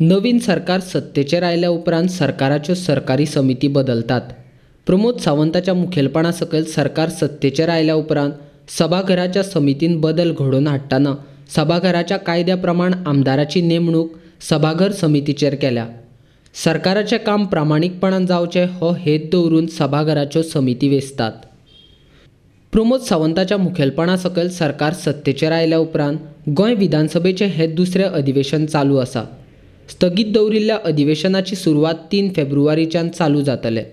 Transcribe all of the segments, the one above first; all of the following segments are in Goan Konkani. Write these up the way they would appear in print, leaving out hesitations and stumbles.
नवीन सरकार सत्तेचेर आयल्या उपरांत सरकाराच्यो सरकारी समिती बदलतात. प्रमोद सावंताच्या मुखेलपणा सकयल सरकार सत्तेचेर आयल्या उपरांत सभाघराच्या समितीन बदल घडोवन हाडटना सभाघराच्या कायद्या प्रमाण आमदाराची नेमणूक सभाघर समितीचेर केल्या. सरकाराचें काम प्रामाणीकपणान जावचें हो हेत दवरून सभाघराच्यो समिती वेंचतात. प्रमोद सावंताच्या मुखेलपणा सकयल सरकार सत्तेचेर आयल्या उपरांत गोंय विधानसभेचें हें दुसरें अधिवेशन चालू आसा. स्थगीत दवरिल्ल्या अधिवेशनाची सुरवात 3 फेब्रुवारीच्यान चालू जातलें.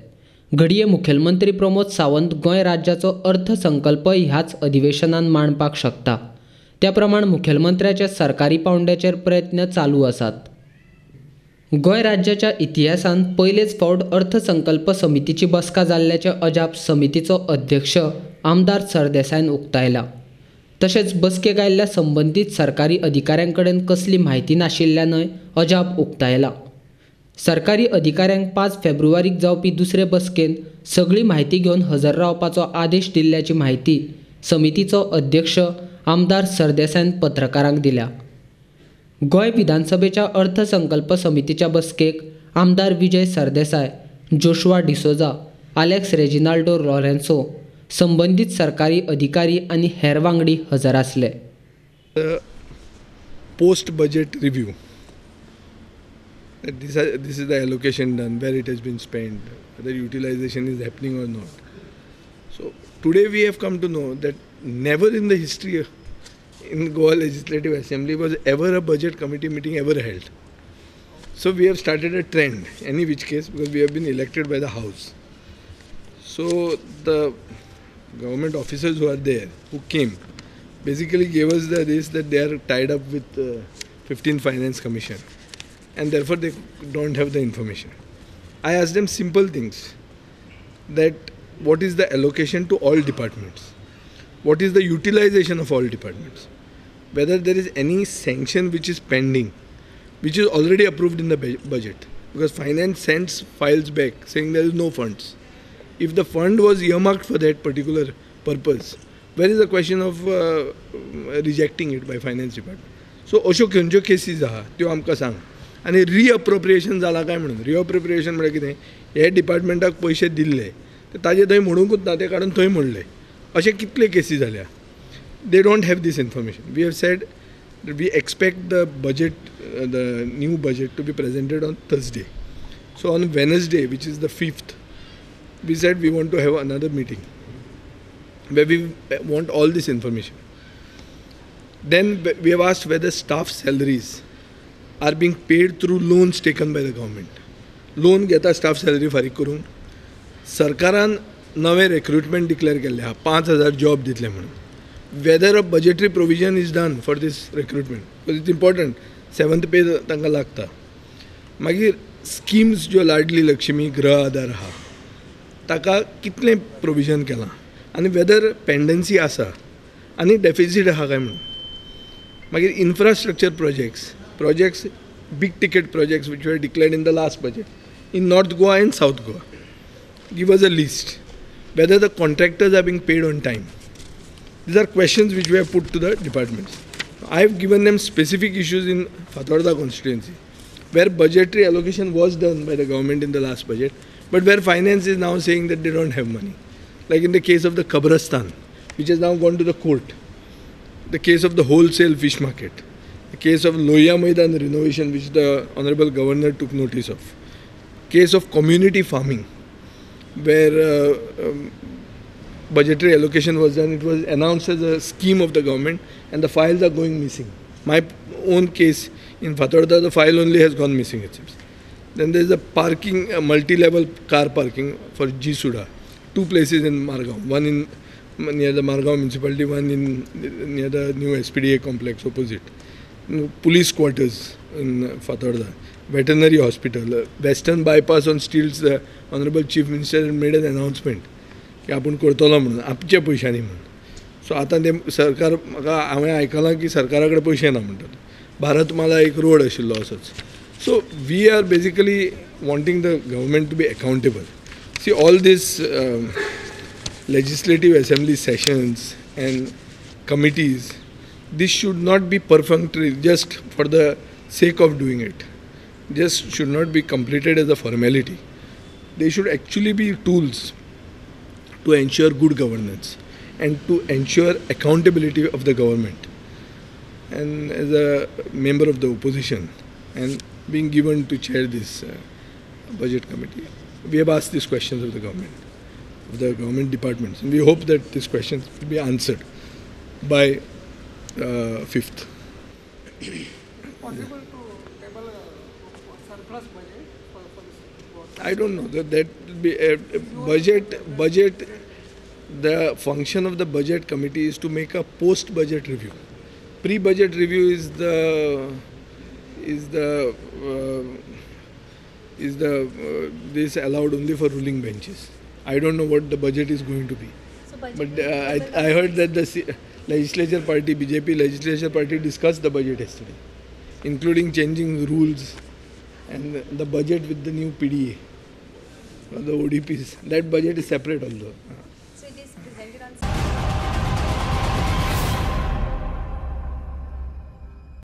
घडये मुखेलमंत्री प्रमोद सावंत गोंय राज्याचो अर्थसंकल्प ह्याच अधिवेशनान मांडपाक शकता. त्या प्रमाण मुखेलमंत्र्याचे सरकारी पावंड्याचेर प्रयत्न चालू आसात. गोंय राज्याच्या इतिहासांत पयलेच फावट अर्थसंकल्प समितीची बसका जाल्ल्याचें अजाप समितीचो अध्यक्ष आमदार सरदेसायान उक्तायला. तशेंच बसकेक आयिल्ल्या संबंदीत सरकारी अधिकाऱ्यां कडेन कसली म्हायती नाशिल्ल्यानय अजाप उक्तायला. सरकारी अधिकाऱ्यांक 5 फेब्रुवारीक जावपी दुसरे बसकेंत सगळी म्हायती घेवन हजर रावपाचो आदेश दिल्ल्याची म्हायती समितीचो अध्यक्ष आमदार सरदेसायान पत्रकारांक दिल्या. गोंय विधानसभेच्या अर्थसंकल्प समितीच्या बसकेक आमदार Vijay Sardesai, Joshua D'Souza, Alex Reginaldo Lourenço, संबंदीत सरकारी अधिकारी आनी हेर वांगडी हजर आसले. Post budget review. This is the allocation done, where it has been spent, whether utilization is happening or not. So today we have come to know that never in the history in Goa Legislative Assembly was ever a budget committee meeting ever held. So we have started a trend, any which case, because we have been elected by the House. So the government officers who are there, who came, basically gave us the this that they are tied up with 15th Finance Commission, and therefore they don't have the information. I asked them simple things, that what is the allocation to all departments, what is the utilization of all departments, whether there is any sanction which is pending, which is already approved in the budget, because finance sends files back saying there is no funds. If the fund was earmarked for that particular purpose, where is the question of rejecting it by finance department? So अश्यो खंयच्यो केसीस आहा त्यो आमकां सांग. आनी रिअप्रोप्रिएशन जाला काय म्हणून. रिअप्रोप्रिएशन म्हळ्यार कितें, हे डिपार्टमेंटाक पयशे दिल्ले ते ताजे थंय म्हणूंकूच ना, ते काडून थंय म्हणले. अशे कितले केसी जाल्या. They don't have this information. We have said we expect the budget, the new budget to be presented on Thursday. So on Wednesday, which is the 5th, we said we want to have another meeting where we want all this information. Then we have asked whether staff salaries are being paid through loans taken by the government. Loan घेता staff salary फारीक करूंक. सरकारान नवें recruitment declare केल्लें आहा, 5,000 जॉब दितले म्हणून. Whether a budgetary provision is done for this recruitment, because it's important, 7th pay तांकां लागता. मागीर स्किम्स ज्यो लाडली लक्ष्मी, गृह आधार आहा, ताका कितलें प्रोविजन केलां आनी वेदर पेंडन्सी आसा आनी डेफिसीट आहा काय म्हणून. मागीर infrastructure projects, big ticket projects which were declared in the last budget in North Goa and South Goa. Give us a list whether the contractors are being paid on time. These are questions which we have put to the departments. I have given them specific issues in Fatorda constituency, where budgetary allocation was done by the government in the last budget, but where finance is now saying that they don't have money. Like in the case of the Kabrastan, which has now gone to the court, the case of the wholesale fish market, the case of Loya Maidan renovation, which the Honorable Governor took notice of, case of community farming, where budgetary allocation was done, it was announced as a scheme of the government and the files are going missing. My own case in Fatorda, the file only has gone missing, it seems. Then there is a parking, a multi-level car parking for G-Suda, 2 places in Margao, one in near the Margao municipality, one in near the new SPDA complex opposite. Police quarters in Fatorda, veterinary hospital, Western bypass on steels, the Honorable Chief Minister made an announcement की आपूण करतलो म्हणून आमच्या पयशांनी म्हणून. सो आतां ते सरकार, म्हाका हांवें आयकलां की सरकारा कडेन पयशे ना म्हणटात. भारतमाला एक रोड आशिल्लो असोच. So we are basically wanting the government to be accountable. See, all this legislative assembly sessions and committees, this should not be perfunctory just for the sake of doing it. just should not be completed as a formality. They should actually be tools to ensure good governance and to ensure accountability of the government. And as a member of the opposition and being given to chair this budget committee, we have asked these questions of the government departments, and we hope that these questions will be answered by 5th. Is it possible to table a surplus budget for this? I don't know. That will be a budget. The function of the budget committee is to make a post-budget review. Pre-budget review is this allowed only for ruling benches. I don't know what the budget is going to be. So budget, but I heard that the legislature party, BJP legislature party, discussed the budget yesterday, including changing rules and the budget with the new PDA, or the ODPs. That budget is separate although. So it is presented on.